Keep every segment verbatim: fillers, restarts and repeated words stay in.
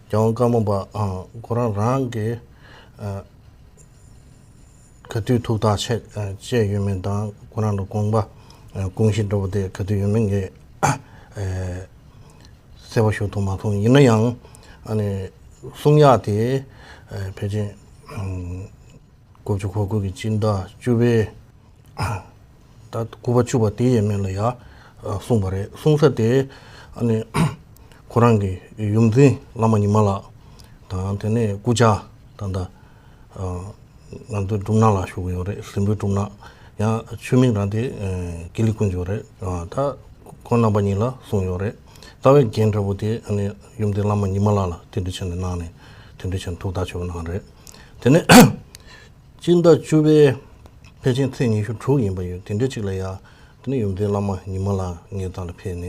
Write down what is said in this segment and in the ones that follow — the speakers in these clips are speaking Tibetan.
རྒྱལ་དབང་བཀའ་མོལ་པ་ཁོ་རང་རང་གི་ག་དུས་ཐུགས་ཐག་བཅད་བཅད་ཡོད་མེད་དང་ཁོ་རང་ལ་དགོངས་པ་དགོངས་གཞི་འདྲ་པོ་དེ་ག་དུས་ཡོད་མེད་ངས་གསལ་པོ་ཞུ་ཐུབ་མ་སོང་། ཡིན་ན་ཡང་ཨ་ནི་གསུང་ཡག་དེ་ཕལ་ཆེར་དགུ་བཅུ་གོ་དགུ་གི་སྤྱི་ཟླ་བཅུ་པའི་ད་དགུ་པ་བཅུ་པ་དེ་ཡས་མས་ལ་ཡ་གསུངས་པ་རེད། གསུང་ས་དེ་ཨ་ནི་ཁོ་རང་གི་ཡོངས་འཛིན་བླ་མ་ཉི་མ་ལགས་དང་དེ་ནས་སྐུ་བཅར་ད་ལྟ་ང་ཚོའི་སྒྲུབ་ནག་ལ་བཞུགས་ཡོད་རེད། ཟིན་པའི་སྒྲུབ་ནག་ཡང་ཆུ་མིང་རང་དེ་དགེ་ལེགས་དཀོན་མཆོག་རེད། ད་ཁོང་རྣམ་པ་གཉིས་ལ་གསུངས་ཡོད་རེད། རྩ་བའི་འགན་འདྲ་པོ་དེ་ཨ་ནི་ཡོངས་འཛིན་བླ་མ་ཉི་མ་ལགས་ལ་དེ་འདྲ་བྱས་ནས་གནང་ནས་དེ་འདྲ་བྱས་ནས་ཐུགས་ཐག་ཆོད་གནང་རེད། དེ་ནས་སྤྱི་ཟླ་བཅུ་པའི་ཕལ་ཆེར་ཚེས་ཉི་ཤུ་དྲུག་ཡིན་པ་ཡོད། དེ་འདྲ་ཅིག་ལ་ཡ་དེ་ནས་ཡོངས་འཛིན་བླ་མ་ཉི་མ་ལགས་ངའི་རྩ་ལ་ཕེབས་ནས་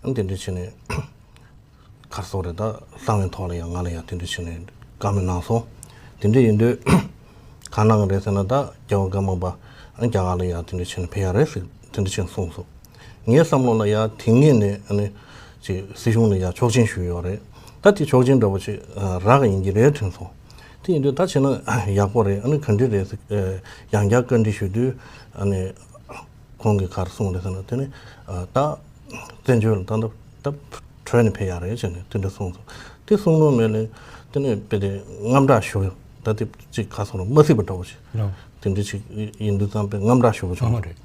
ཨ་ནི་དེ་འདྲ་བྱས་ནས་ག་རེ་ཟེར་དགོས་རེད། ད་གསང་བའི་ཐོག་ལ་ཡང་ང་ལ་ཡང་དེ་འདྲ་བྱས་ནས་བཀའ་མོལ་གནང་སོང་། དེ་འདྲ་ཡིན་དུས་གང་གནང་གི་རེད་ཟེར་ན་ད་རྒྱལ་བ་ཀརྨ་པ་ཨ་རྒྱ་གར་ལ་ཡང་དེ་འདྲ་བྱས་ནས་ཕེབས་ཡག་རེད་ཟེར་དེ་འདྲ་བྱས་ནས་གསུངས་སོང་། ངའི་བསམ་བློ་ལ་ཡང་དེ་སྔོན་ནས་ཨ་ནི་ཅིག་སྲིད་གཞུང་ལ་ཡང་ཆོག་མཆན་ཞུས་ཡོད་རེད། ད་དེ་ཆོག་མཆན་འདྲ་པོ་ཅིག་རག་གི་ཡིན་གྱི་རེད་དྲན་སོང་། དེ་ཡིན་དུས་ད་བྱས་ན་ཡག་པོ་རེད། ཨ་ནི་ག་འདྲ་རེད་ཟེར་ཡང་བསྐྱར་བཀའ་འདྲི་ཞུ་དུས་ཨ་ནི། ཁོང་གིས་ག་རེ་གསུངས་རེད་ཟེར་ན་དེ་ནི་ད་བཙན་བྱོལ་ལ་ད་ད་བྲོས་ནས་ཕེབས་ཡག་རེད་ཟེར་ནས་དེ་འདྲ་གསུངས་སོང་། དེ་གསུངས་ནོ་མེད་ལས་དེ་ནི་དཔེ་དེ་དངངས་སྐྲག་ཞུ་ད་དེ་ཅིག་ག་སོང་ར་མ་སྲིད་པ་འདྲ་པོ་ཞིག་ལོ། དེ་འདྲ་ཞིག་ཡིན་དུས་ཙང་དཔེ་དངངས་སྐྲག་ཞུ་པོ་བྱུང་ཨ་རེད།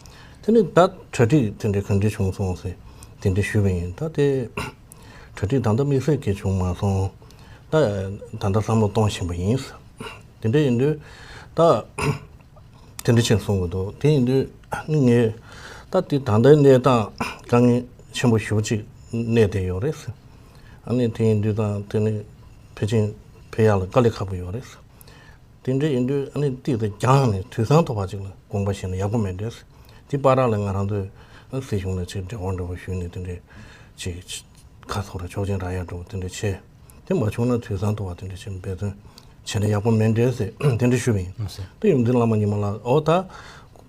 དེ་ནི་ད་གྲ་སྒྲིག་དེ་འདྲ་ག་འདྲ་བྱུང་སོང་ཟེར་དེ་འདྲ་ཞུས་པ་ཡིན། ད་དེ་གྲ་སྒྲིག་ད་ལྟ་དམིགས་བསལ་གྱི་བྱུང་མ་སོང་། ད་ད་ལྟ་བསམ་བློ་གཏོང་བཞིན་པ་ཡིན། དེ་འདྲ་ཡིན་དུས་ད། དེ་འདྲ་ཅིག་གསུང་གི་འདུག་དེ་ཡིན་དུས་ངས་ད་དེ་ད་ལྟའི་གནས་སྟངས་དཀའ་ངལ་ཆེན་པོ་ཞེ་པོ་ཅིག་གནས་བསྡད་ཡོད་རེད། ཨ་ནི་དེ་ཡིན་དུས་ད་དེ་ནི་ཕལ་ཆེར་ཕེབས་ཡག་ལ་དཀའ་ལས་ཁག་པོ་ཡོད་རེད། དེ་འདྲ་ཡིན་དུས་ཨ་ནི་ཏིག་ཙམ་རྒྱང་ནས་དུས་སང་ཐོག་པ་ཅིག་ལ་དགོངས་པ་བཞེས་ན་ཡག་པོ་མེད་འགྲོ། དེ་བར་ལ་ང་རང་ཚོའི་སྲིད་གཞུང་ལ་ཅིག་འབྲེལ་བ་འདྲ་པོ་ཞུས་ནས་དེ་འདྲ་ཅིག་ཁ་ཐོར་ཆོག་མཆན་རག་ཡག་འདྲ་པོ་དེ་འདྲ་བྱས། དེ་མ་བྱུང་ན་དུས་སང་དུ་བ་དེ་འདྲ་ཞིག་འབད་བརྩོན་བྱས་ན་ཡག་པོ་མེད་འགྲོ་ཟེར་དེ་འདྲ་ཞུས་པ་ཡིན། ཨ་ཟེར། དེ་ཡོངས་འཛིན་བླ་མ་ཉི་མ་ལགས་འོ་ད་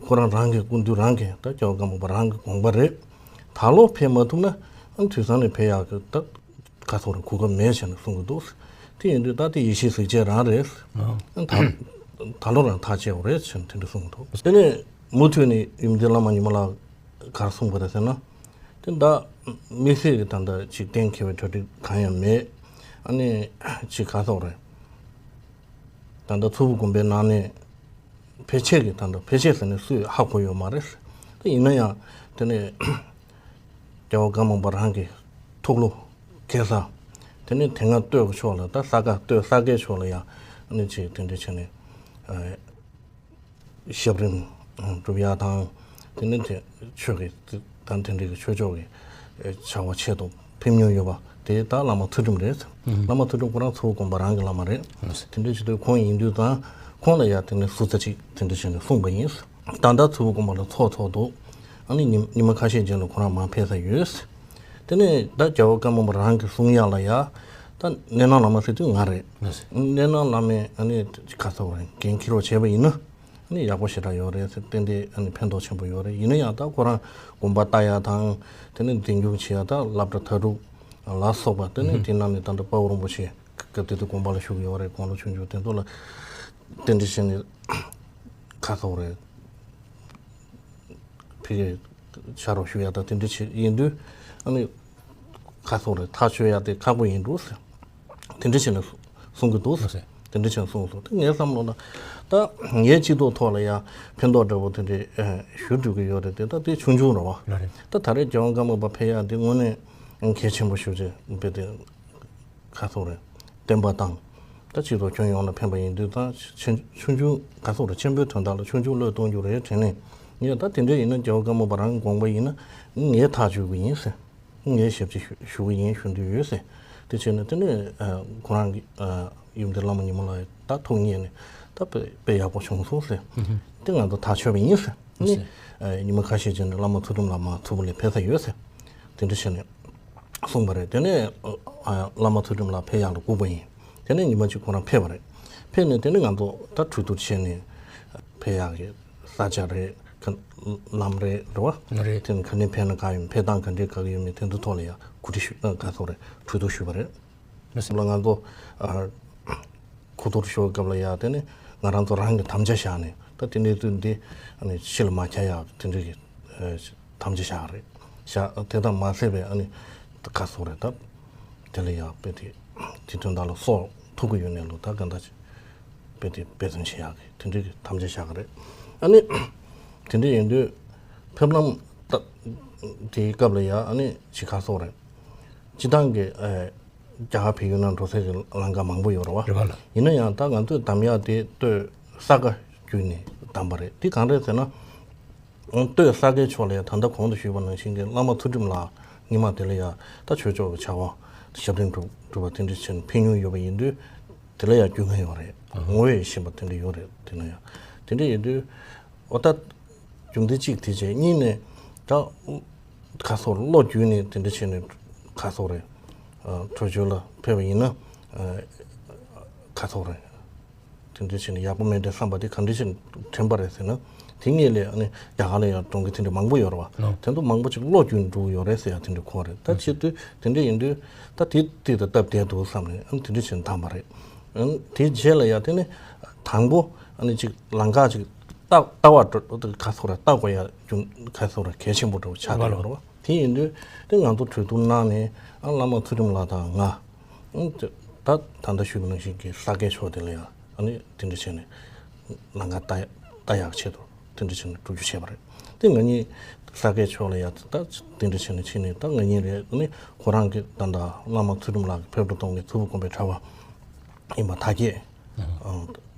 ཁོ་རང་རང་གི་སྐུ་མདུན་རང་གི་ད་རྒྱལ་བ་ཀརྨ་པ་རང་གི་དགོངས་པ་རེད། ད་ལོ་ཕེབས་མ་ཐུབ་ན་ཨ་དུས་སང་ནས་ཕེབས་ཡག་གི་ད་ག་ཐོག་རེ་གོ་སྐབས་མེད་ཟེར་ནས་གསུང་གི་འདུག་དེ་ཡིན་དུས་ད་དེ་ཡེ་ཤེས་གཟིགས་བྱེད་རང་རེད། ཨ་ད་ད་ལོ་རང་ཐག་བཅད་འོ་རེད་ཟེར་ནས་དེ་འདྲ་གསུང་གི་འདུག་དེ་ནས་མུ་མཐུད་ནས་ཡོངས་འཛིན་བླ་མ་ཉི་མ་ལགས་ག་རེ་གསུངས་པ་རེད་ཟེར་ན། དེ་ད་དམིགས་བསལ་གྱི་ད་ལྟ་ཅིག་གཏན་འཁེལ་བའི་གྲ་སྒྲིག་གང་ཡང་མེད། ཨ་ནི་ཅིག་ག་ཐོག་རེད། ད་ལྟ་མཚུར་ཕུ་དགོན་པའི་ནང་ནས་ཕལ་ཆེར་གྱི་ད་ལྟ་ཕལ་ཆེར་ཟེར་ནས་སུས་ཧ་གོ་ཡོད་མ་རེད། དེ་ཡིན་ན་ཡང་དེ་ནས་རྒྱལ་བ་ཀརྨ་པ་རང་གི་ཐུགས་བློ་འཁེལ་ས་དེ་ནས་དེ་སྔ་སྟོད་ཀྱི་ཕྱོགས་ལ་ད་ས་དགའ་སྟོད་ས་དགའི་ཕྱོགས་ལ་ཡང་ཨ་ནི་ཅིག་དེ་འདྲ་བྱས་ནས། ཞབས་རིམ་སྒྲུབ་ཡག་དང་། དེ་ནས་དེ་ཆོས་ཀྱི་དང་དེ་འདྲའི་ཆོས་ཕྱོགས་ཀྱི་བྱ་བ་ཆེད་དུ་ཕེབས་མྱོང་ཡོད་པ་དེ་ད་བླ་མ་ཚུལ་ཁྲིམས་རེད། བླ་མ་ཚུལ་ཁྲིམས་ཁོ་རང་མཚུར་ཕུ་དགོན་པ་རང་གི་བླ་མ་རེད། དེ་འདྲའི་ཆེད་དུ་ཁོང་ཡིན་དུས་ད་ཁོང་ལ་ཡ་དེ་ནས་ཟུར་ཙམ་ཅིག་དེ་འདྲ་བྱས་ནས་གསུངས་པ་ཡིན། ད་ལྟ་མཚུར་ཕུ་དགོན་པ་ལ་ཚོགས་ཚོགས་འདུག་ཨ་ནི་ཉི་ཉི་མ་ཁ་ཤས་རྗེས་ལ་ཁོ་རང་མར་ཕེབས་ས་ཡོད། དེ་ནས་ད་རྒྱལ་བ་ཀརྨ་པ་རང་གི་གསུང་ཡག་ལ་ཡ་ད་གནས་ནང་བླ་མ་ཟེར་དུས་ང་རེད། གནས་ནང་བླ་མས་ཨ་ནི་ག་ཚོད་རེད་འགན་འཁྱེར་རོགས་བྱས་པ་ཡིན་ན་ཨ་ནི་ཡག་པོ་ཞེ་དྲག་ཡོད་རེད་ཟེར་ཏན་ཏན་ཨ་ནི་ཕན་ཐོགས་ཆེན་པོ་ཡོད་རེད། ཡིན་ན་ཡང་ད་ཁོ་རང་དགོན་པ་ལྟ་ཡག་དང་དེ་ནས་འཛིན་སྐྱོང་བྱེད་ཡག་ད་སློབ་གྲྭ་མཐའ་དྲུག་ལ་སོགས་པ་དེ་ནས་དེ་ནང་ནས་ད་ལྟ་དཔའ་བོ་རིན་པོ་ཆེ་སྐབས་དེ་དུས་དགོན་པ་ལ་བཞུགས་ཡོད་རེད། དགུང་ལོ་ཆུང་ཆུང་དེ་ཚོ་ལ་རྟེན་འབྲེལ་བྱས་ནས་ག་ཚོད་རེད། ཕ་གིར་ཕྱག་རོགས་ཞུ་ཡག་དང་དེ་འདྲ་བྱེད་ཡིན་དུས་ཨ་ནི་ག་ཚོད་རེད་ཐག་གཅོད་ཡག་དེ་ཁག་པོ་ཡིན་འགྲོ་ཟེར། དེ་འདྲ་བྱས་ནས་གསུང་གི་འདུག་ཟེར། དེ་འདྲ་བྱས་ནས་གསུངས་སོང་། དེ་ངའི་བསམ་བློ་ན་ད་ངའི་སྤྱི་ཚོགས་ཐོག་ལ་ཡང་ཕན་ཐོགས་འདྲ་པོ་དེ་འདྲ་ཞུ་འགྲོ་གི་ཡོད་རེད་དེ། ད་དེ་ཆུང་ཆུང་རེད་བ། ད་ད་རེས་རྒྱལ་དབང་ཀརྨ་པ་ཕེབས་ཡག་དེ་དངོས་གནས་གལ་ཆེན་པོ་ཞེ་པོ་ཅིག་དཔེ་དེ། ག་ཚོད་རེད། བསྟན་པ་དང་། ད་སྤྱི་ཚོགས་ཁྱོན་ཡོངས་ལ་ཕན་པ་ཡིན་དུས་ད་ཆེ་ཆུང་ཆུང་ག་ཚོད་རེད། ཆེན་པོའི་དོན་དག་ལ་ཆུང་ཆུང་བློས་གཏོང་རྒྱུ་རེད་དྲན་ནས། ངས་ད་དེ་འདྲ་ཡིན་ན་རྒྱལ་བ་ཀརྨ་པ་རང་གི་དགོངས་པ་ཡིན་ན་ངས་ཐག་གཅོད་ཀྱི་ཡིན་ཟེར། ངས་ཞབས་ཕྱི་ཞུ་ཞུ་གི་ཡིན་ཞུ་འདོད་ཡོད་ཟེར། དེ་བྱས་ནས་དེ་ནས་ཁོ་རང་གི་ཡུམ་སྡེ་བླ་མ་ཉི་མ་ལགས་ད་ཐུགས་མཉེས་ནས་ད་དཔེ་དཔེ་ཡག་པོ་བྱུང་སོང་ཟེར། དེ་ང་ཚོ་ཐག་ཆོད་པ་ཡིན་ཟེར། ནི་ཉི་མ་ཁ་ཤས་རྗེས་ནས་བླ་མ་ཚུལ་ཁྲིམས་ལགས་མར་མཚུར་ཕུ་ལ་ཕེབས་ས་ཡོད་ཟེར། དེ་འདྲ་བྱས་ནས། གསུངས་པ་རེད། དེ་ནས་ཨ་བླ་མ་ཚུལ་ཁྲིམས་ལགས་ཕེབས་ཡག་ལ་སྒུག་པ་ཡིན། དེ་ནས་ཉི་མ་གཅིག་ཁོ་རང་ཕེབས་པ་རེད། ཕེབས་ནས་དེ་ནས་ང་ཚོ་ད་གྲོས་བསྡུར་བྱས་ནས་ཕེབས་ཡག་གི་ས་ཆ་རེད། ཁ་ལམ་རེད་རེད་བ། རེད། དེ་ནས་ག་ནས་ཕེབས་ན་ག་ཡོད་ཕེབས་སྟངས་ག་འདྲས་ག་གི་ཡོད་མེད་དེ་ཚོ་ཐོག་ལ་ཡང་གོ་སྒྲིག་ཞུ་ཨ་ག་ཚོད་རེད་གྲོས་བསྡུར་ཞུས་པ་རེད། ལ་ང་ཚོ་ཨ་གོ་བསྡུར་ཞུ་བའི་སྐབས་ལ་ཡ་དེ་ནི་ང་རང་ཚོ་རང་གི་དམ་བཅའ་བཞག་ནས་ད་དེ་གནས་ཚུལ་འདི་ཨ་ནི་ཕྱི་ལ་མ་ཁྱབ་ཡག་དེ་འདྲ་གི་ཨ་དམ་བཅའ་བཞག་རེད། བཞག་དེ་དང་མ་ཟད་པའི་ཨ་ནི་ད་ག་སོག་རེད། ད་དེ་ལ་ཡ་དཔེ་དེ་དེ་དོན་དག་ལ་སྲོག་ཐུག་གི་ཡོད་ནས་ལོ་ད་ག་འདྲ་ཅིག་དཔེ་དེ་འབད་བརྩོན་བྱེད་ཡག་གི་དེ་འདྲ་གི་དམ་བཅའ་བཞག་གི་རེད། ཨ་ནི་དེ་འདྲ་ཡིན་དུས་ཕེབས་ལམ་ད་དེའི་སྐབས་ལ་ཡ་ཨ་ནི་ཅིག་ག་སོག་རེད། སྤྱི་བཏང་གི་ཨ་རྒྱ་གར་བལ་ཡུལ་ནང་འགྲོ་སའི་གི་ལམ་ཁ་མང་པོ་ཡོད་རེད་བ། རེད་བ་ལ། ཡིན་ན་ཡང་ད་ང་ཚོས་གདམ་ཡག་དེ་སྟོད་ས་དགའ་བརྒྱུད་ནས་གདམ་པ་རེད། དེ་གང་རེད་ཟེར་ན། སྟོད་ས་དགའི་ཕྱོགས་ལ་ཡང་ད་ལྟ་གོང་དུ་ཞུས་པ་ནང་བཞིན་གྱི་བླ་མ་ཚུལ་ཁྲིམས་ལགས་སྔོན་མ་དེ་ལ་ཡང་ད་ཆོས་ཕྱོགས་ཀྱི་བྱ་བ་ཞབས་འདྲེན་སྒྲུབ་སྒྲུབ་པ་དེ་འདྲ་བྱས་ནས་ཕེབས་མྱོང་ཡོད་པ་ཡིན་དུས་དེ་ལ་ཡང་རྒྱུས་མངའ་ཡོད་རེད། ངོ་བོས་ཤེས་པ་དེ་འདྲ་ཡོད་རེད། དེ་ན་ཡང་དེ་འདྲ་ཡིན་དུས་ཨོ་ད་རྒྱུ་མཚན་གཅིག་དེ་བྱས། གཉིས་ནས་ད་ཁ་སོག་བློ་བསྒྱུར་ནས་དེ་འདྲ་བྱས་ནས་ཁ་སོག་རེད། ཨ་བྲོས་བྱོལ་ལ་ཕེབས་པ་ཡིན་ན་ཨ་ཁ་སོག་རེད། དེ་འདྲ་བྱས་ནས་ཡག་པོ་མེད་འདྲ་བསམ་པ་དེ་ག་འདྲ་བྱས་ནས་དྲན་པ་རེད་ཟེར་ན། དེ་སྔོན་ལ་ཨ་ནི་རྒྱ་གར་ལ་ཡང་གྲོང་ཁྱེར་དེ་འདྲ་མང་པོ་ཡོད་རེད་བ། ལགས། དེ་ཚོ་མང་པོ་ཅིག་བློ་བསྒྱུར་འགྲོ་གི་ཡོད་རེད་ཟེར་ཡ་དེ་འདྲ་གོ་བ་རེད། ད་ཕྱིར་དུས་དེ་འདྲ་ཡིན་དུས་ད་དེ་དེ་དང་སྟབས་བདེ་འདུག་བསམ་ནས་ཨ་ནི་དེ་འདྲ་བྱས་ནས་བདམས་པ་རེད། ཨ་ནི་དེ་རྗེས་ལ་ཡ་དེ་ནི་དང་པོ་ཨ་ནི་ཅིག་ལམ་ཁ་ཅིག་ལྟ་ལྟ་བ་འགྲོ་ཁ་སོག་ར་ལྟ་དགོས་ཡ་རྒྱུ་ཁ་སོག་ར་གལ་ཆེན་པོ་འདྲ་བོ་ཆགས་བསྡད་ཡོད་རེད་བ། དེ་ཡིན་དུས་དེ་ང་ཚོ་གྲོས་བསྡུར་གནང་ནས་ཨ་བླ་མ་ཚུལ་ཁྲིམས་ལགས་དང་ང་ཨ་ནི་ད་ད་ལྟ་ཞུས་པ་ནང་བཞིན་གྱི་ས་དགའི་ཕྱོགས་དེ་ལ་ཡ། ཨ་ནི་དེ་འདྲ་བྱས་ནས་ལམ་ཁ་ལྟ་ལྟ་ཡག་ཆེད་དུ་དེ་འདྲ་བྱས་ནས་བསྒྲུབ་རྒྱུ་བྱས་པ་རེད། དེ་ང་གཉིས་ས་དགའི་ཕྱོགས་ལ་ཡ་ད་དེ་འདྲ་བྱས་ནས་ཕྱིན་ནས། ད་ང་གཉིས་རེད། ཨ་ནི་ཁོ་རང་གི་ད་ལྟ་བླ་མ་ཚུལ་ཁྲིམས་ལགས་ཀྱི་ཕེབས་འགྲོ་གཏོང་མཁན་ཐུ་བྷོད་དགོན་པའི་གྲྭ་པ་ཡིན་པ་དར་རྒྱས། ཨ་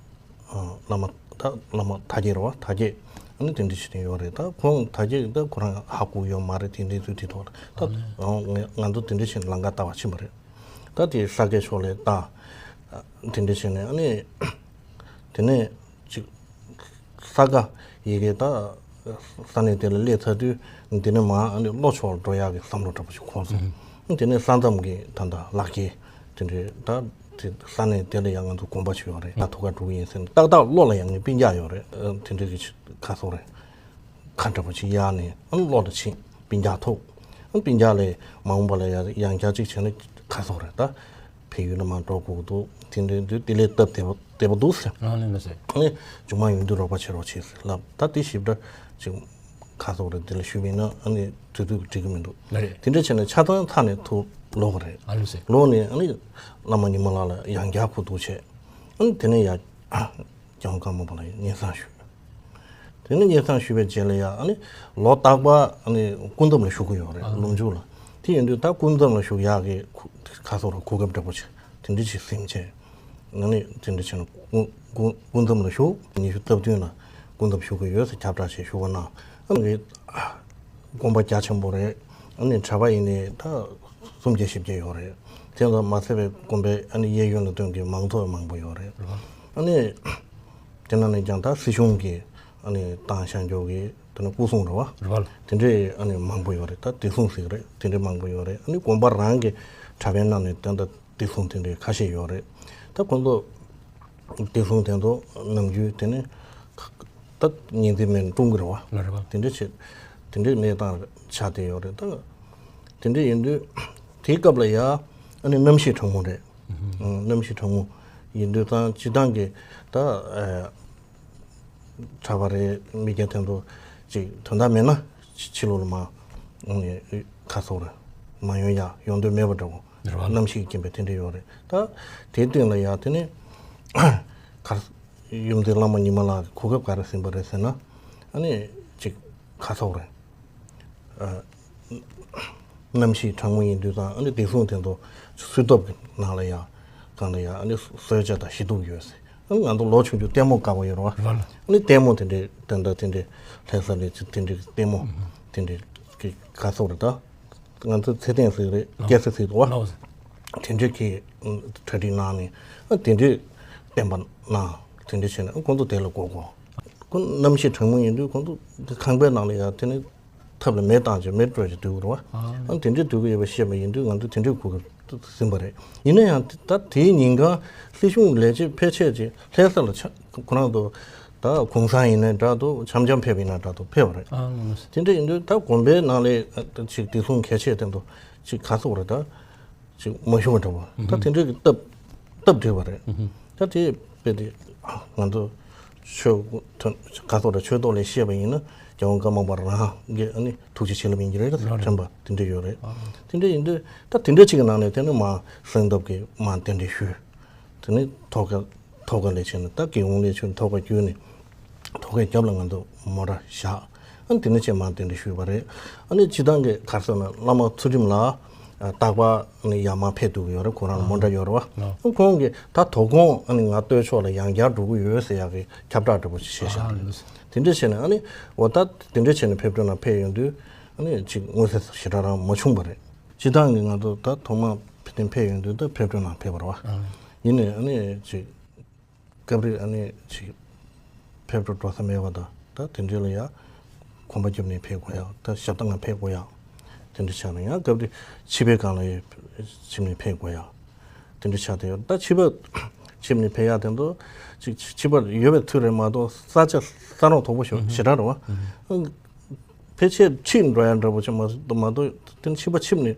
ཨ་བླ་མ་ད་བླ་མ་དར་རྒྱས་རེད་བ། དར་རྒྱས་ཨ་ནི་དེ་འདྲ་བྱས་ནས་ཡོད་རེད། ད་ཁོང་དར་རྒྱས་ད་ཁོ་རང་ཧ་གོ་ཡོད་མ་རེད། དེ་གནས་ཚུལ་དེ་ཐོག་ལ་ད་ང་ང་ཚོ་དེ་འདྲ་བྱས་ནས་ལམ་ཁ་ལྟ་བ་ཕྱིན་པ་རེད། ད་དེ་ས་དགའི་ཕྱོགས་ལ་ད་དེ་འདྲ་བྱས་ནས་ཨ་ནི་དེ་ནས་ཅིག་ས་དགའ་ཡི་གེ་ད་ས་གནས་དེ་ལ་སླེབས་ཚར་དུས་འདི་ནས་མར་ཨ་ནི་ལྷོ་ཕྱོགས་ལ་འགྲོ་ཡག་གི་བསམ་བློ་འདྲ་པོ་ཞིག་འཁོར་སོང་། ཨ་དེ་ནས་ས་མཚམས་ཀྱི་ད་ལྟ་ལག་ཁྱེར་དེ་འདྲའི་ད་དེ་ས་གནས་དེ་ལ་ཡང་ང་ཚོ་དགོན་པ་ཞིག་ཡོད་རེད། ད་ཐུག་ག་འགྲོ་གི་ཡིན་ཟེར་ནས་ཏག་ཏག་གློ་ལ་ཡང་ངའི་སྤུན་ཀྱག་ཡོད་རེད། ཨ་དེ་འདྲའི་གི་ཁ་སོག་རེད། ཁ་འདྲ་པོ་ཅིག་གཡར་ནས་ཨ་ནི་གློ་ལ་ཕྱིན། སྤུན་ཀྱག་ཐུག་ཨ་སྤུན་ཀྱག་ལས་མ་འོངས་པ་ལ་ཡ་ཡང་བསྐྱར་ཅིག་བྱས་ན་ཁ་སོག་རེད། ད་བལ་ཡུལ་ལ་མར་འགྲོ་དགོས་ཀྱི་འདུག་དེ་འདྲའི་དུས་དེ་ལས་སྟབས་བདེ་པོ་བདེ་པོ་འདུག་ཟེར། ཨ་ནི་མ་ཟེར། ཨ་ནི་མཇུག་མ་ཡོང་དུས་རོགས་པ་བྱེད་རོགས་བྱེད་ཟེར་ལབ། ད་དེ་ཞིབ་ཕྲ་ཅིག་ཁ་སོག་རེད། དེ་ལ་ཞུས་པ་ཡིན་ན་ཨ་ནི་དུས་ཚོད་འགྲིག་གི་མི་འདུག་ལ་རེད། དེ་འདྲ་བྱས་ནས་ཆ་ཚང་ཚར་ནས་ཐུག་ལོག་གི་རེད། ཨ་ལོ་ཟེར། ལོག་ནས་ཨ་ནི་བླ་མ་ཉི་མ་ལགས་ལ་ཡང་བསྐྱར་གོ་བསྡུར་བྱས། ཨ་ནི་དེ་ནས་ཡ། རྒྱལ་དབང་ཀརྨ་པ་ལགས་ཀྱི་སྙན་སེང་ཞུས། དེ་ནས་སྙན་སེང་ཞུས་པའི་རྗེས་ལ་ཡང་ཨ་ནི་ལོ་རྟག་པར་ཨ་ནི་སྐུ་འདམ་ལ་བཞུགས་ཀྱི་ཡོད་རེད། ཨ། ལུང་ཕྱོགས་ལ། དེ་ཡིན་དུས་ད་སྐུ་འདམ་ལ་བཞུགས་ཡག་གི་ཁོ་ཁ་སོག་ར་གོ་སྐབས་འདྲ་པོ་ཅིག་དེ་འདྲ་ཅིག་ཟིན་བྱས། ཨ་ནི་དེ་འདྲ་བྱས་ན་སྐུ་སྐུ་སྐུ་འདམ་ལ་བཞུགས། ཉི་ཤུ་རྩ་བདུན་ལ་སྐུ་འདམ་བཞུགས་ཀྱི་ཡོད་ཟེར་ཁྱབ་བསྒྲགས་བྱས་ཞུ་བ་གནང་། ཨ་ནི་དགོན་པ་རྒྱ་ཆེན་པོ་རེད། ཨ་ནི་གྲྭ་པ་ཡིན་ནའི་ད་སུམ་བརྒྱ་བཞི་བརྒྱ་ཡོད་རེད། དེ་ལ་མ་ཚད་པའི་དགོན་པའི་ཨ་ནི་གཡས་གཡོན་ལ་སྡོད་མཁན་མང་ཚོགས་མང་པོ་ཡོད་རེད། ཨ་ནི་དེ་ནང་ནས་ཀྱང་ད་སྲིད་གཞུང་གི་ཨ་ནི་ཏང་བྱང་ཕྱོགས་ཀྱི་དེ་ནི་སྐུ་སྲུང་རེད་བ། རེད་བ། དེ་འདྲའི་ཨ་ནི་མང་པོ་ཡོད་རེད། ད་བདེ་སྲུང་ཟེར་གི་རེད། དེ་འདྲའི་མང་པོ་ཡོད་རེད། ཨ་ནི་དགོན་པ་རང་གི་གྲྭ་པའི་ནང་ནས་ད་ལྟ་བདེ་སྲུང་དེ་འདྲའི་ཁ་ཤས་ཡོད་རེད། ད་ཁོང་ཚོ་བདེ་སྲུང་དེ་ཚོ་ནམ་རྒྱུན་དེ་ནི་ད་ཉིན་མཚན་མེད་འཁྲུངས་ཀྱི་རེད་བ། ལ་རེད་བ། དེ་འདྲ་བྱེད་དེ་འདྲའི་གནས་སྟངས་ཆགས་བསྡད་ཡོད་རེད། ད་དེ་འདྲ་ཡིན་དུས་དེའི་སྐབས་ལ་ཡ་ཨ་ནི་གནམ་གཤིས་གྲང་མོ་རེད། ཨ་གནམ་གཤིས་གྲང་མོ་ཡིན་དུས་ད་སྤྱིར་བཏང་གི་ད་ཨ་གྲྭ་པ་རེད། མི་སྐྱ་དེ་ཚོ་ཅིག་དོན་དག་མེད་ན་ཕྱི་ཕྱི་ལོགས་ལ་མ་ཨ་ནི་ཁ་སོག་རེད། མ་ཡོང་ཡ་ཡོང་འདོད་མེད་པ་འདྲ་བོ། རེད་བ། གནམ་གཤིས་རྐྱེན་པས་དེ་འདྲ་ཡོད་རེད། ད་དེའི་སྟེང་ལ་ཡ་དེ་ནི་གར་ཡུམ་སྡེ་བླ་མ་ཉི་མ་ལགས་ཀྱི་གོ་སྐབས་ག་རེ་ཟིན་པ་རེད་ཟེར་ན། ཨ་ནི་ཅིག་ཁ་སོག་རེད། ཨ་གནམ་གཤིས་གྲང་མོ་ཡིན་དུས་དང་ཨ་ནི་བདེ་སྲུང་དེ་ཚོ་སུས་སྟོབས་ཀྱི་ནང་ལ་ཡ་གང་ལ་ཡ་ཨ་ནི་གསོལ་ཇ་དང་ཞི་གཏུག་ཡོད་ཟེར། ཨ་ནི་ང་ཚོ་ལོ་ཆུང་ཆུང་ལྟད་མོ་དགའ་བོ་ཡོད་རེད་བ། རེད་བ་ལ། ཨ་ནི་ལྟད་མོ་དེ་འདྲའི་དེ་འདྲ་དེ་འདྲའི་ལྷ་ས་ལ་ཅིག་དེ་འདྲའི་ལྟད་མོ་དེ་འདྲའི་གི་ཁ་སོག་རེད་ད། ང་ཚོ་ཚེ་བརྟན་ཟེར་རེད། ལགས། སྐྱ་སེར་ཟེར་འདུག་བ། ལགས། དེ་འདྲའི་གི་གྲ་སྒྲིག་གནང་ནས་ཨ་དེ་འདྲའི་བསྟན་པ་གནང་། དེ་འདྲའི་བྱས་ནས་ཨ་ཁོང་ཚོ་དེ་ལ་གོ་གོ། ཁོ་གནམ་གཤིས་གྲང་མོ་ཡིན་དུས་ཁོང་ཚོ་ཁང་པའི་ནང་ལ་ཡ་དེ་ནི་ཐབ་ལ་མེ་བཏང་བྱས་མེ་སྤྲོད་བྱས་སྡོད་ཀྱི་རེད་བ། ཨ། ཨ་དེ་འདྲའི་སྡོད་ཀྱི་ཡོད་པ་ཤེས་པ་ཡིན་དུས་ང་ཚོ་དེ་འདྲའི་གོ་གི་ཟིན་པ་རེད། ཡིན་ན་ཡང་ད་དེའི་ཉིན་གང་སྲིད་གཞུང་ལས་བྱེད་ཕལ་ཆེར་ཅིག་ལྷ་ས་ལ་ཆ་ཁོ་རང་ཚོ་ད་གུང་སེང་ཡིན་ན་འདྲ་འདུག་འཆམ་འཆམ་ཕེབས་ཡིན་ན་འདྲ་འདུག་ཕེབས་པ་རེད། ཨ་ལགས་སོ། དེ་འདྲ་ཡིན་དུས་ད་དགོན་པའི་ནང་ལ་ཅིག་བདེ་སྲུང་གལ་ཆེ་དེ་འདུག་ཅིག་ག་སོག་རེད་ད། ཅིག་མ་ཞུ་བ་འདྲ་བོ་ད་དེ་འདྲའི་གི་སྟབས་སྟབས་བདེ་བ་རེད། ད་དེ་དཔེ་དེ་ང་ཚོ་ཆོས་ག་ཐོག་རེད། ཆོས་ཐོག་ལ་བཤད་པ་ཡིན་ན་རྒྱལ་དབང་ཀརྨ་པ་རང་གི་ཨ་ནི་ཐུགས་རྗེ་བྱིན་རླབས་ཡིན་གྱི་རེད། དྲན་པ་དེ་འདྲ་ཡོད་རེད། དེ་འདྲ་ཡིན་དུས་ད་དེ་འདྲ་ཅིག་གི་ནང་ནས་དེ་ནི་མ་གསང་སྟབས་ཀྱི་མ་གདན་འདྲེན་ཞུས། དེ་ནི་ཐོག་ཁ་ཐོག་ཁ་ལས་བྱས་ནས་ད་རྒྱལ་ཡོངས་ལས་བྱས་ནས་ཐོག་ཁ་བརྒྱུད་ནས་ཐོག་ཁའི་རྒྱབ་ལ་ང་ཚོ་མོ་ཊ་བཞག་ཨ་ནི་དེ་ནི་ཆེད་མ་གདན་འདྲེན་ཞུས་པ་རེད། ཨ་ནི་སྤྱི་བཏང་གི་ག་རེ་ཟེར་ན་བླ་མ་ཚུལ་ཁྲིམས་ལ་རྟག་པར་ནི་ཡར་མར་ཕེབས་ཐུབ་ཀྱི་ཡོད་རེད། ཁོ་རང་ལ་མོ་ཊ་ཡོད་རེད་བ། ཨ་ཁོང་གིས་ད་དོ་དགོང་ཨ་ནི་ང་སྟོད་ཕྱོགས་ལ་ཡང་བསྐྱར་འགྲོ་གི་ཡོད་ཟེར་ཡག་གི་ཁྱབ་བསྒྲགས་འདྲ་པོ་ཞིག་བྱས་ཤག་དེ་འདྲ་བྱས་ནས་ཨ་ནི་འོ་ད་དེ་འདྲ་བྱས་ནས་ཕེབས་འགྲོ་ན་ཕེབས་ཡོང་དུས་ཨ་ནི་ཅིག་མངོན་གསལ་ཞེ་དྲག་རང་མ་བྱུང་བ་རེད། སྤྱི་བཏང་གི་ང་ཚོ་ད་ཐོག་མ་ཕེབས་ཐེངས་ཕེབས་ཡོང་དུས་ད་ཕེབས་འགྲོ་ན་ཕེབས་པ་རེད་བ། ཡིན་ནའི་ཨ་ནི་ཅིག་སྐབས་རེ་ཨ་ནི་ཅིག་ཕེབས་འགྲོ་འགྲོ་ས་མེད་པ་དང་ད་དེ་འདྲ་ལ་ཡ་གོམ་པ་རྒྱབ་ནས་ཕེབས་དགོས་ཡག་ད་ཞབས་ཏང་ང་ཕེབས་དགོས་ཡག་དེ་འདྲ་ཆགས་ན་ཡང་སྐབས་རེ་ཕྱི་པའི་སྒང་ལ་ཡ་ཕྱིན་ནས་ཕེབས་དགོས་ཡག་དེ་འདྲ་ཆགས་བསྡད་ཡོད། ད་ཕྱི་པ་ཕྱིན་ནས་ཕེབས་ཡག་དེ་ཚོ་ཅིག་ཕྱི་པར་ཡོད་པའི་ཚུལ་རེད་མ་གཏོགས་ས་ཆ་ས་རོགས་དོག་པོ་ཞེ་དྲག་རེད་བ། ཕལ་ཆེར་ཕྱིར་འགྲོ་ཡ་འདྲ་པོ་ཅིག་མ་མ་གཏོགས་དེ་ནི་ཕྱི་པ་ཕྱིན་ནས་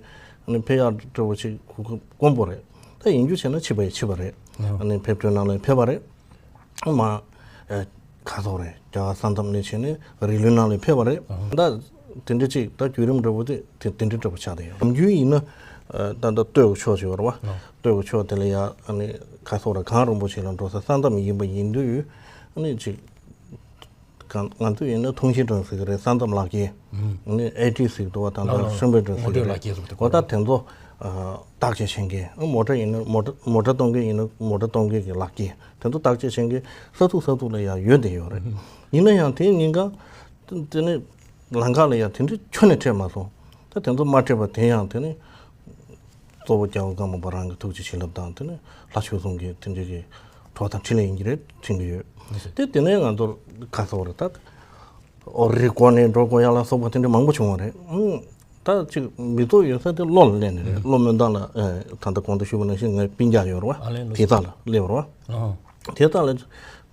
ཨ་ནི་ཕེབས་ཡག་འདྲ་པོ་ཅིག་གོ་སྐབས་དཀོན་པོ་རེད། ད་ཡིན་རྒྱུ་བྱས་ན་ཕྱི་པ་ཡི་ཕྱི་པ་རེད། ཨ་ནི་ཕེབས་འགྲོ་ནང་ལ་ཕེབས་པ་རེད། མ་ཨེ་ཁ་ཐོག་རེད། རྒྱ་གར་ས་མཚམས་ནས་བྱས་ནས་རི་ལུང་ནང་ལ་ཕེབས་པ་རེད། ད་དེ་འདྲ་ཅིག་ད་བརྒྱུད་རིམ་འདྲ་པོ་དེ་དེ་དེ་འདྲ་འདྲ་པོ་ཆགས་བསྡད་ཡོད། ནམ་རྒྱུན་ཡིན་ན་ད་ད་སྟོད་གི་ཕྱོགས་ཅིག་ཡོད་རེད་བ། སྟོད་གི་ཕྱོགས་དེ་ལ་ཡ་ཨ་ནི་ཁ་ཐོག་རེད། གངས་རིན་པོ་ཆེ་ལ་འགྲོ་ས་ས་མཚམས་ཡིན་པ་ཡིན་དུས་ཨ་ནི་ཅིག་གང་ང་ཚོ་ཡིན་ན་ཐུང་ཤིན་ཀྲང་ཟེར་གི་རེད། ས་མཚམས་ལག་འཁྱེར། ཨ་ནི་ཨེ་ཊི་ཟེར་གི་འདུག་བ། ད་ལྟ་ཧྲིན་པོ་ཀྲང་ཟེར་གི་རེད། འོ་ད་དེ་ཚོ་བརྟག་དཔྱད་བྱེད་མཁན། མོ་ཊ་ཡིན་ན་མོ་ཊ་མོ་ཊ་གཏོང་མཁན་ཡིན་ན་མོ་ཊ་གཏོང་མཁན་གྱི་ལག་འཁྱེར་དེ་ཚོ་བརྟག་དཔྱད་བྱེད་མཁན་ས་ཐུག་ས་ཐུག་ལ་ཡང་ཡོད་བསྡད་ཡོད་རེད། ཡིན་ན་ཡང་དེ་ཉིན་གང་དེ་ནི་ལམ་ཁ་ལ་ཡང་དེ་འདྲ་ཁྱོན་ནས་འཕྲད་མ་སོང་། ད་དེ་ཚོ་མ་འཕྲད་པ་དེ་ཡང་དེ་ནི་གཙོ་བོ་རྒྱལ་བ་ཀརྨ་པ་རང་གི་ཐུགས་ཀྱི་བྱིན་རླབས་དང་དེ་ནི་ལྷ་ཆོས་གསུམ་གྱི་དེ་འདྲ་གི་གྲོགས་དང་འཕྲིན་ལས་ཡིན་གྱི་རེད། དྲན་གྱི་ཡོད། དེ་དེ་ནས་ང་ཚོར་ཁ་སོགས་རེད་ད། ཨོ་རི་སྒོ་ནས་འགྲོ་དགོས་ཡ་ལ་སོགས་པ་དེ་འདྲ་མང་པོ་བྱུང་བ་རེད། ཨང་། ད་ཅིག་མི་ཚོགས་ཡོད་ས་དེ་གློ་ལ་སླེབས་ནས་རེད། གློ་སྨོན་ཐང་ལ་ཨེ་ད་ལྟ་གོང་དུ་ཞུས་པ་ནང་བཞིན་ངའི་སྤུན་ཀྱག་ཡོད་རེད་བ། ཨ་ལས་ལོ། དེ་དག་ལ་སླེབས་རེད་བ། ཨ། དེ་དག་ལ་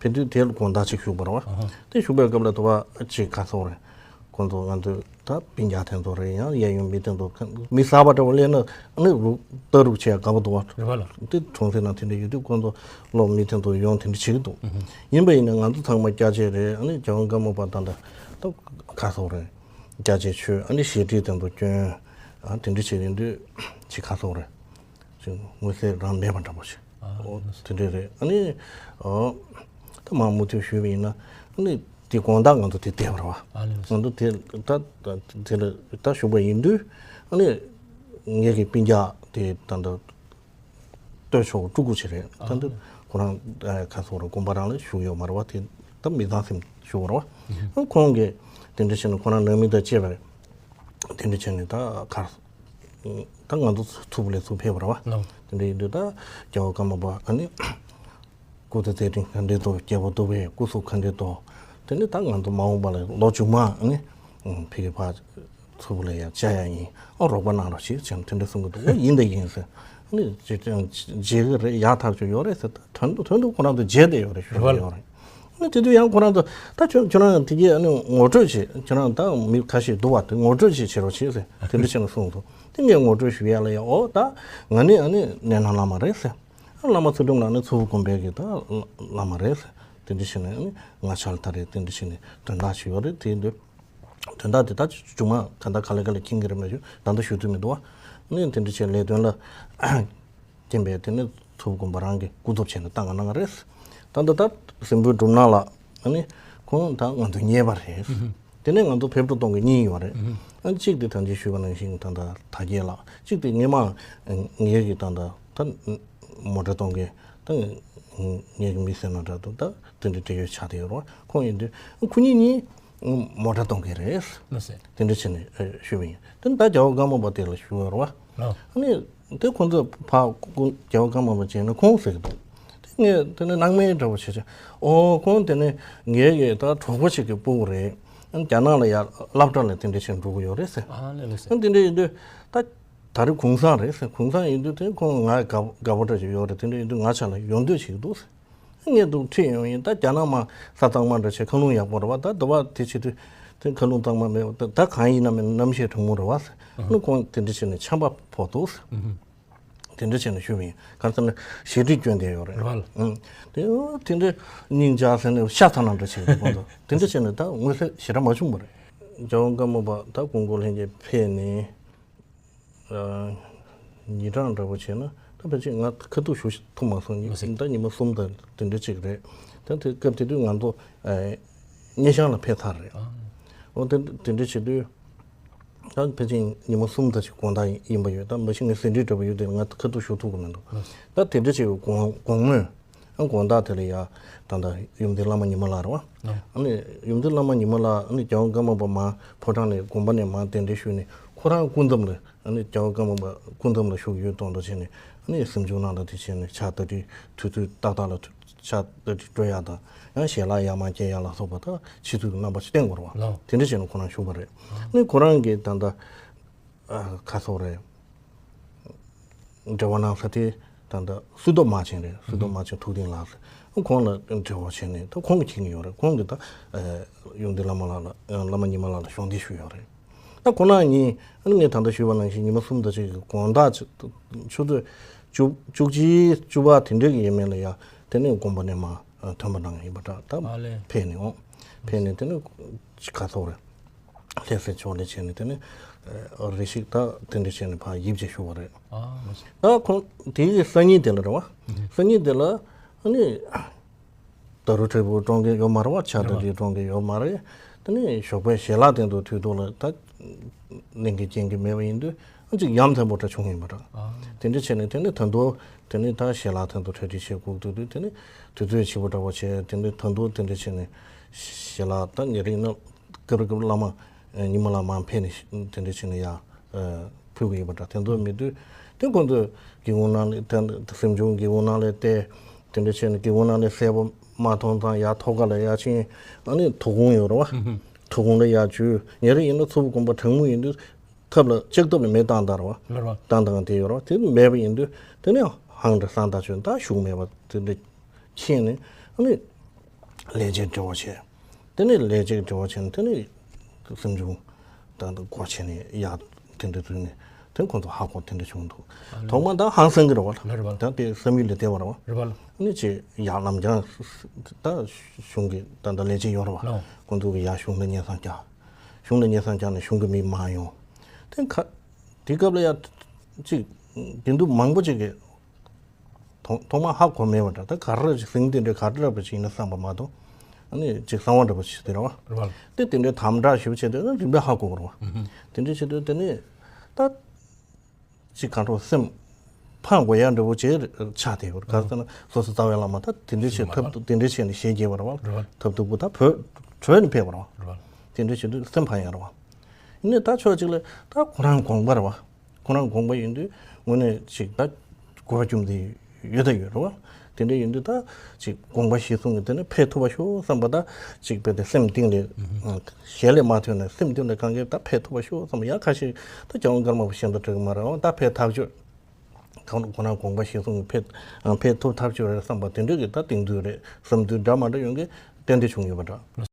ཕན་ཚུན་དེ་ལ་དགོངས་དག་ཅིག་ཞུས་པ་རེད་བ། ཨ། དེ་ཞུས་པའི་སྐབས་ལ་དུ་བ་ཅིག་ཁ་སོགས་རེད། ཁོང་ཚོ་ང་ཚོས་ད་སྤུན་ཀྱག་དེ་ཚོ་རེད། ཡང་གཡས་གཡོན་མི་དེ་ཚོ་མི་གསར་པ་འདྲ་བོ་སླེབས་ན་ཨ་ནི་རུག་ལྟ་རུག་བྱེད་ཡ་དགའ་པོ་འདུག་བ། རེད་བ་ལ། དེ་གྲོང་གསེབ་ནང་དེ་འདྲ་ཡོད་དུས་ཁོང་ཚོ་སློབ་མི་དེ་ཚོ་ཡོང་དེ་འདྲ་བྱེད་ཀྱི་འདུག་ཨུ་ཧུ། ཡིན་པ་ཡིན་ན་ང་ཚོ་ཚང་མ་སྐྱ་ཆེ་རེད། ཨ་ནི་རྒྱལ་དབང་ཀརྨ་པ་ད་ལྟ་ད་ཁ་སོགས་རེད། སྐྱ་ཆེ་ཆོས་ཨ་ནི་ཞི་བདེ་དེ་ཚོ་སྐྱོན། ཨ་དེ་འདྲ་བྱེད་ཡིན་དུས་ཅིག་ཁ་སོགས་རེད། ཅིག་མངོན་གསལ་རང་མེད་པ་འདྲ་པོ་ཞིག་ཨ་ཨོ་དེ་འདྲ་རེད། ཨ་ནི་ཨོ་ད་མང་མུ་མཐུད་ཞུས་པ་ཡིན་ན་ཨ་ནི་དེ་དགོང་དག་ང་ཚོ་དེ་བསྡད་པ་རེད་བ། ཨ་ནི་ང་ཚོ་དེ་ད་ད་དེ་ལ་ད་ཞུགས་པ་ཡིན་དུས་ཨ་ནི་ངེད་ཀྱི་སྤུན་ཀྱག་དེ་ད་ད་སྟོད་ཕྱོགས་སྤྲུལ་སྐུ་ཅིག་རེད། ད་ད་ཁོ་རང་ཁ་སོགས་རེད། དགོན་པ་རང་ལ་བཞུགས་ཡོད་མ་རེད་བ། དེ་ད་མི་ཚང་སེམས་ཞུ་བ་རེད་བ། ཁོང་གིས་དེ་འདྲ་བྱས་ནས་ཁོ་རང་ནང་མི་དང་བཅས་པ་རེད། དེ་འདྲ་བྱས་ནས་ད་ཁར་ད་ང་ཚོ་ཚུར་ཕུབ་ལས་ཚུར་ཕེབས་པ་རེད་བ། དེ་འདྲ་ཡིན་དུས་ད་རྒྱལ་བ་ཀརྨ་པ་ཨ་ནི་སྐུ་ཚེ་བརྟན་ཁ་འདྲེ་དོ། རྒྱལ་པོ་གདུག་པའི་སྐུ་གཟུགས་ཁ་འདྲེ་དོ། དེ་ནི་ད་ང་ཚོ་མ་འོངས་པ་ལ་ལོ་མཇུག་མ་ཨ་ནི་ཕ་གི་ཕ་ཚུར་ལ་ཡང་བཅར་ཡ་ཡིན། ཨ་རོགས་པ་གནང་རོགས་བྱེད་ཅེས་དེ་འདྲ་གསུང་གི་འདུག་ཨོ་ཡིན་ད་ཡིན་ཟེར། ཨ་ནི་བརྗེད་བརྗེད་གི་རེད། ཡག་ཐག་ཆོད་ཡོད་རེད་ཟེར། ད་དོན་དུ་དོན་དུ་ཁོ་རང་ཚོ་བརྗེད་བསྡད་ཡོད་རེད་ཞུ་གི་ཡོད་རེད། ཨ་ནི་དེ་དུས་ཡང་ཁོ་རང་ཚོ་ད་ཁྱོད་ཁྱོད་རང་དེ་གའི་ཨ་ནི་ངོ་སྤྲོད་བྱེད། ཁྱོད་རང་ད་མི་ཁ་ཤས་འདུག་བ། དེ་ངོ་སྤྲོད་བྱེད་བྱེད་རོགས་བྱེད་ཟེར་དེ་འདྲ་བྱས་ནས་གསུངས་སོང་། དེ་ངས་ངོ་སྤྲོད་ཞུ་ཡ་ལ་ཡ་ཨོ་ད་ང་ནི་ཨ་ནི་གནས་ནང་བླ་མ་རེད་ཟེར། བླ་མ་ཚུལ་ཁྲིམས་ལགས་ནི་མཚུར་ཕུ་དགོན་པའི་གི་ད་བླ་མ་རེད་ཟེར། དེ་འདྲ་བྱས་ནས་ཨ་ནི་ང་ཕྱག་ལ་ད་རེད། དེ་འདྲ་བྱས་ནས་དོན་དག་ཞིག་ཡོད་རེད། དེ་འདྲ། དོན་དག་དེ་ད་ཅུང་མ་ག་ད་ག་ལེ་ག་ལེ་མཁྱེན་གྱི་རེད་མ་གཞི་ད་ལྟ་ཞུ་ཐུབ་མི་འདུག་བ། ནི་དེ་འདྲ་བྱས་ལས་དོན་ལ་མཁྱེན་པས་དེ་ནི་མཚུར་དགོན་པ་རང་གི་སྐུ་ཚབ་བྱས་ནས་བཏང་ག་གནང་ག་རེད། ད་ལྟ་ད་སྲིན་པོའི་སྒྲུབ་ནག་ལ་ནི་ཁོང་ད་ང་ཚོ་ཉེ་བ་རེད། དེ་ནས་ང་ཚོ་ཕེབས་འགྲོ་གཏོང་གི་གཉིས་ཡོད་རེད། ཨ་གཅིག་དེ་ད་ཅི་ཞུས་པ་ནང་བཞིན་ད་ད་ད་རྒྱལ་ལགས། གཅིག་དེ་ངེད་མ་ངེད་ཀྱི་ད་ད་ད་མོ་ཊ་གཏོང་གི་ད་ངེད་ཀྱི་མི་སེར་ནང་འདྲ་འདུག་ད་དེ་འདྲ་འབྲེལ་ཡོད་ཆགས་བསྡད་ཡོད་རེད་བ། ཁོང་ཡིན་དུས་ཁོ་གཉིས་གཉིས། མོ་ཊ་གཏོང་གི་རེད། ལགས་སེ། དེ་འདྲ་བྱས་ནས་ཨེ་ཞུས་པ་ཡིན། དེ་ནི་ད་རྒྱལ་བ་ཀརྨ་པ་དེ་ལ་ཞུ་བ་རེད་བ། ཨ་ནི་དེ་ཁོང་ཚོས་ཕ་ཁོ་རྒྱལ་བ་ཀརྨ་པ་བྱས་ན་ཁོང་ཟེར་གི་འདུག་དེ་ངས་དེ་ནི་སྣང་མེད་འདྲ་བོ་བྱས་བྱས། ཨོ་ཁོང་དེ་ནི་ངའི་གི་ད་གྲོགས་པོ་ཞིག་གི་སྤུ་གུ་རེད། ཨ་ནི་རྒྱ་ནག་ལ་ཡར་སློབ་གྲྭ་ལ་དེ་འདྲ་བྱས་འགྲོ་གི་ཡོད་རེད་ཟེར། ཨ་ལས་ལགས་སེ། ཨ་ནི་དེ་འདྲ་ཡིན་དུས་ད་ད་རེས་གུང་སེང་རེད་ཟེར། གུང་སེང་ཡིན་དུས་དེ་ཁོང་ང་དགའ་དགའ་པོ་འདྲ་ཞིག་ཡོད་རེད། དེ་འདྲ་ཡིན་དུས་ང་ཕྱག་ལ་ཡོང་འདོད་བྱེད་ཀྱི་འདུག་ཟེར། ངས་འདུག་ཁྲིད་ཡོང་ཡིན། ད་རྒྱ་ནག་མ་ས་གཙང་མ་འདྲ་བྱས་མཁའ་རླུང་ཡག་པོ་རེད་བ། ད་འདི་བ་དེ་བྱེད་དུས་དེ་མཁའ་རླུང་གཙང་མ་མེད་བ། ད་ད་གང་ཡིན་ན་མིན་ན་གནམ་གཤིས་གྲང་མོ་རེད་བ་ཟེར། ཨ་ནི་ཁོང་དེ་འདྲ་བྱས་ནས་ཆམ་པ་ཕོག་འདུག་ཟེར། ཨུ་ཧུ། དེ་འདྲ་བྱས་ནས་ཞུས་པ་ཡིན། ག་རེ་ཟེར་ན་ཞེ་འགྲིག་སྐྱོན་བསྡད་ཡོད་རེད། རེད་བ། ཨང་། དེ་དེ་འདྲ་སྙིང་རྗེ་ཟེར་ནས་ཤ་ཚ་ན་འདྲ་བྱས་ཀྱི་ཁོང་ཚོ་དེ་འདྲ་བྱས་ནས་ད་མངོན་གསལ་ཞེ་དྲག་མ་བྱུང་བ་རེད། རྒྱལ་བ་ཀརྨ་པ་ད་ཀོང་པོ་ལྷན་རྒྱས་ཕེབས་ནས། ཨ། ཉིན་གྲངས་འདྲ་པོ་བྱས་ན་ད་ཕལ་ཆེར་ང་ཁ་ཐུག་ཞུ་ཐུབ་མ་སོང་། མ་སོང་། ད་ཉི་མ་གསུམ་དང་དེ་འདྲ་ཅིག་རེད། ད་དེ་སྐབས་དེ་དུས་ང་ཚོ་ཨ་སྙེ་ཤང་ལ་ཕེབས་ཚར་རེད། ཨ། འོ་དེ་དེ་འདྲ་བྱེད་དུས་ད་ཕལ་ཆེར་ཉི་མ་གསུམ་དང་ཅིག་དགོང་དག་ཡིན་པ་ཡོད། ད་མ་གཞི་ངས་ཟིན་བྲིས་འདྲ་པོ་ཡོད་དེ་ང་ཁ་ཐུག་ཞུ་ཐུབ་ཀྱི་མི་འདུག། ཨ། ད་དེ་འདྲ་བྱེད་དགོང་དགོང་མོས། ཨ་དགོང་དག་དེ་ལ་ཡ་ད་ལྟ་ཡུམ་བདེ་བླ་མ་ཉི་མ་ལགས་རེད་བ། ཨ་ནི་ཡུམ་བདེ་བླ་མ་ཉི་མ་ལགས་ཨ་ནི་རྒྱལ་བ་ཀརྨ་པ་མར་ཕོ་བྲང་ནས་དགོན་པ་ནས་མར་གདན་འདྲེན་ཞུས་ནས་ཁོ་རང་སྐུ་མཚམས་ལ་ཨ་ནི་རྒྱལ་བ་ཀརྨ་པ་སྐུ་མཚམས་ལ་བཞུགས་ཡོད་མདོག་མདོག་བྱས་ནས་ཨ་ནི་གཟིམ་ཆུང་ནང་ལ་དེ་བྱས་ནས་ཕྱག་དར་ཁྲི་དུས་ཚོད་ཏག་ཏག་ལ་ཕྱག་དར་ཁྲི་སྤྲོད་ཡག་དང་ཡང་ཞལ་ལག་ཡར་མར་འཁྱེར་ཡག་ལ་སོགས་པ་ད་ཕྱི་ཚུལ་རྣམ་པ་ཞིག་བསྟན་དགོས་རེད་བ། ལགས། དེ་འདྲ་བྱས་ནས་ཁོ་རང་བཞུགས་པ་རེད། ཨ་ནི་ཁོ་རང་གིས་ད་ལྟ་ཨ་ཁ་སོག་རེད། འབྲེལ་བ་གནང་ས་དེ་ད་ལྟ་སུད་ཏོ་དམར་ཆེན་རེད། སུད་ཏོ་དམར་ཆེན་ཐུབ་བསྟན་ལགས་ཟེར། ཁོང་ལ་འབྲེལ་བ་བྱས་ནས་ད་ཁོང་གིས་མཁྱེན་གྱི་ཡོད་རེད། ཁོང་གིས་ད་ཨ་ཡོན་ཏན་བླ་མ་ལགས་ལ་ཨ་བླ་མ་ཉི་མ་ལགས་ལ་གཞོགས་འདེགས་ཞུས་ཡོད་རེད། ད་ཁོང་རྣམ་གཉིས་ཨ་ནི་ངས་ད་ལྟ་ཞུས་པ་ནང་བཞིན་ཉི་མ་གསུམ་དང་གཅིག་གི་དགོང་དག་ཆུ་ཚོད་བཅུ་བཅུ་གཅིག་བཅུ་པ་དེ་འདྲའི་གི་ཡས་མས་ལ་ཡ་དེ་ནས་དགོན་པ་ནས་མར་ཐོན་པ་གནང་ཡིན་པ་འདྲ། ད་ཨ་ལས། ཕེབས་ནས་འོང་། ཕེབས་ནས་དེ་ནས་ཁ་སོག་རེད། ལྷ་སའི་ཕྱོགས་ལ་བྱས་ནས་དེ་ནས་ཨ་རེ་ཞིག་ད་དེ་འདྲ་བྱས་ནས་ཕར་ཡིབ་ཅིག་ཞུ་བ་རེད། ཨ། ད་ཁོང་དེའི་སང་ཉིན་དེ་ལ་རེད་བ། སང་ཉིན་དེ་ལ་ཨ་ནི་ད་རུ་ཁྲལ་པོ་གཏོང་གི་ཡོད་མ་རེད་བ། ཕྱག་དར་ཁྲི་གཏོང་གི་ཡོད་མ་རེད། དེ་ནས་ཞོགས་པའི་ཞལ་ལག་སྟེང་དུ་དུས་ཐོག་ལ་ད་ལེན་གི་སྐྱེན་གི་མེད་པ་ཡིན་དུས་ཨ་ཅིག་ཡ་མཚན་པོ་འདྲ་བྱུང་ཡིན་པ་འདྲ། ཨ། དེ་འདྲ་བྱས་ནས་དེ་ནས་ད་དུང་དེ་ནས་ད་ཞལ་ལག་སྟེང་དུ་གྲ་སྒྲིག་བྱེད་དགོས་འདུག་དུས་དེ་ནས་དུས་ཚོད་ཕྱི་པོ་འདྲ་བོ་བྱས། དེ་ནས་ད་དུང་དེ་འདྲ་བྱས་ནས་ཞལ་ལག་ད་ཉེ་རིང་ན། སྐབས་རེ་སྐབས་རེ་བླ་མ་ཨ་ཉི་མ་ལགས་མར་ཕེབས་ནས་དེ་འདྲ་བྱས་ནས་ཡར་ཨ་ཕུལ་གི་ཡོད་པ་འདྲ། དེ་ཚོ་མེད་དུས་དེ་ཁོང་ཚོས་སྒེའུ་ཁུང་ནང་ལ་ད་གཟིམ་ཆུང་སྒེའུ་ཁུང་ནང་ལ་བལྟས། དེ་འདྲ་བྱས་ནས་སྒེའུ་ཁུང་ནང་ལ་གསལ་པོ་མ་མཐོང་ཙང་ཡར་ཐོག་ཁ་ལ་ཡར་ཕྱིན། ཨ་ནི་དོ་དགོང་ཡོད་རེད་བ། དོ་དགོང་ལ་ཡར་འཛུལ། ཉེ་རིང་ཡིན་ན་མཚུར་ཕུ་དགོན་པ་གྲོང་མི་ཡིན་དུས་ཐབ་ལ་ལྕགས་ཐབ་ལ་མེ་བཏང་བཏང་རེད་བ། ལགས་རེད་བ། བཏང་བཏང་དེ་ཡོད་རེད་བ། དེ་མེད་པ་ཡིན་དུས་དེ་ནས་ཧང་འདྲ་སང་ད་ཆོད་ད་བཞུགས་མེད་པ་དེ་འདྲ་མཁྱེན་ནས་ཨ་ནི། ལས་བྱེད་འབྲེལ་བ་བྱས། དེ་ནས་ལས་བྱེད་འབྲེལ་བ་བྱས་ནས་དེ་ནས་གཟིམ་ཆུང་ད་ལྟ་སྒོ་ཕྱེ་ནས་ཡར་དེ་འདྲ་འཛུལ་ནས་དེ་ཁོང་ཚོ་ཧ་གོ་དེ་འདྲ་བྱུང་འདུག། ཐོག་མ་ད་ཧང་སང་གི་རེད་བ། ལགས་རེད་བ། ད་དེ་བསམ་ཡུལ་ལས་འདས་པ་རེད་བ། རེད་བ། ཨ་ནི་ཅིག་ཡར་ལམ་སང་ད་གཞུང་གི་ད་ལྟ་ལས་བྱེད་ཡོད་རེད་བ། ལགས། ཁོང་ཚོ་གི་ཡར་གཞུང་ལ་སྙན་སེང་བསྐྱར། གཞུང་ལ་སྙན་སེང་བསྐྱར་ནས་གཞུང་གི་མི་མང་ཡོང་། དེ་ཁ་དེ་སྐབས་ལ་ཡ་ཅིག་དེ་འདུག་མང་པོ་ཅིག་གིས། ཐོག་ཐོག་མར་ཧ་གོ་མེད་པ་འདྲ། ད་ག་རེ་ཟིན་དེ་འདྲ་ག་རེ་རེད་པ་ཅིག་ཡིན་ན་བསམ་པ་མ་གཏོགས། ཨ་ནི་ཅིག་གསང་བ་འདྲ་པོ་ཞིག་དེ་རེད་བ། རེད་བ། དེ་དེ་འདྲའི་དམ་དྲག་ཞིབ་བྱས་དུས་རིམ་པས་ཧ་གོ་དགོས་རེད་བ། དེ་འདྲ་བྱེད་དུས་དེ་ནི་ད་ཅིག་གང་འགྲོ་སེམས་ཕམ་དགོས་ཡ་འདྲ་པོ་ཅིག་ཆགས་བསྡད་ཡོད་རེད། ག་རེ་ཟེར་ན་སོ་སོ་རྩ་བའི་བླ་མ་ད་དེ་འདྲ་བྱས་ཐབས་དེ་འདྲ་བྱས་ནས་ཞལ་གྱེས་པ་རེད་བ། རེད་བ། ཐབས་སྡུག་པོ་ད་བོད་བྲོས་ནས་ཕེབས་པ་རེད་བ། རེད་བ། དེ་འདྲ་བྱེད་དུས་སེམས་ཕམ་ཡ་རེད་བ། ཡིན་ནའི་ད་ཕྱོགས་གཅིག་ལ་ད་ཁོ་རང་དགོངས་པ་རེད་བ། ཁོ་རང་དགོངས་པ་ཡིན་དུས་དངོས་གནས་ཅིག་ད་གོ་བ་བཅོམ་དེ་ཡོད་ད་ཡོད་རེད་བ། དེ་འདྲ་ཡིན་དུས་ད་ཅིག་དགོངས་པ་གཞིར་བཟུང་གི་དེ་ནས་ཕེབས་ཐུབ་པ་ཞུ་བསམ་པ་ད་ཅིག་དཔེ་དེ་སེམས་གཏིང་ལས་ཞལ་ལས་མ་ཐོན་ནས་སེམས་གཏིང་ལས་གང་གི་ད་ཕེབས་ཐུབ་པ་ཞུ་བསམ་པ་ཡང་ཁ་ཤས་ད་རྒྱལ་བ་ཀརྨ་པ་ཤེས་འདོད་དྲག་གི་མ་རེད་བ། ད་ཕེབས་ཐག་ཆོད་ཁོ་རང་དགོངས་པ་གཞིར་བཟུང་གི་ཕེབས་ཕེབས་ཐུབ་ཐག་ཆོད་རེད་བསམ་པ་དེ་འདྲ་གི་ད་གཏིང་ཚོད་རེད་བསམ་དུས་འདྲ་མ་འདྲ་ཡོང་གི་ཏན་ཏན་བྱུང་ཡོད་པ་འདྲ།